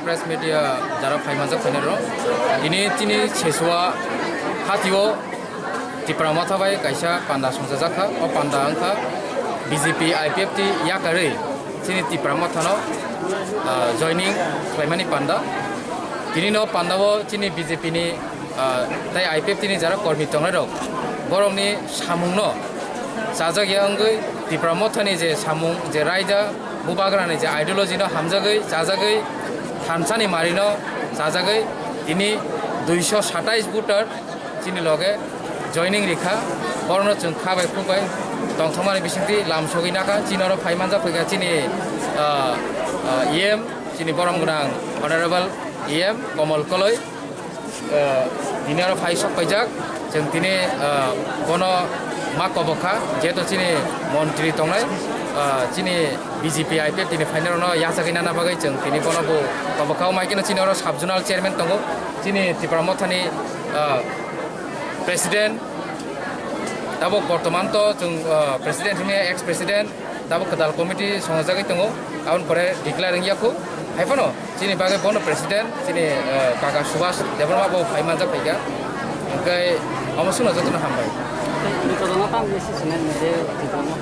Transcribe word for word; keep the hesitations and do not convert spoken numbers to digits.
Press media jara phaimanjak phainai rok, tini chini Sesua hatio Tipra Motha bai kaisa panda songchajak kha. O panda wngkha B J P I P F T yakarwi chini Tipra Mothano, ah, joining khlaimani panda. Tini no panda o chini B J P ni, ah, tai I P F T ni jara kormi tongnai rok, borokni samungno chajak ya wngwi Tipra Mothani je samung, je raida, bubagrani je ideology no hamjagwi, chajagwi, thansani marino chajagwi, tini duiso satais voter chini loge joining rikha. Borokno chwng kha bai khuk bai tongthokmani bisingtwi lam sogwi nakha. Chini oro phai manjak phaikha chini, ah, ah, E M, chini borom gwnang Honorable E M Komol Koloi. Ah, tini oro phai sok paijak. Chwng tini, ah, bono ma kobokha, jehetu chini montri tongnai, ah, chini B J P I P F T ni phainai rokno yachagwi nana bagwi chwng tini bono bo kobokha. Omo hai kheno chini oro sub zonal chairman tongo, chini Tipra Mothani, ah, president, tabuk bortoman to chwng, ah, president hwnwi ex president, tabuk kwtal committee songojagwi tongo, aboni pore declare wngya khu. Hai phano chini bagwi bono president, chini, eh, kaka Subhas Debbarma bo phai manjak phaikha. Hwnkhe omo swngno jotono hambai. Tei tini kwbangma tamo se sinai nai de, tini kwbangma.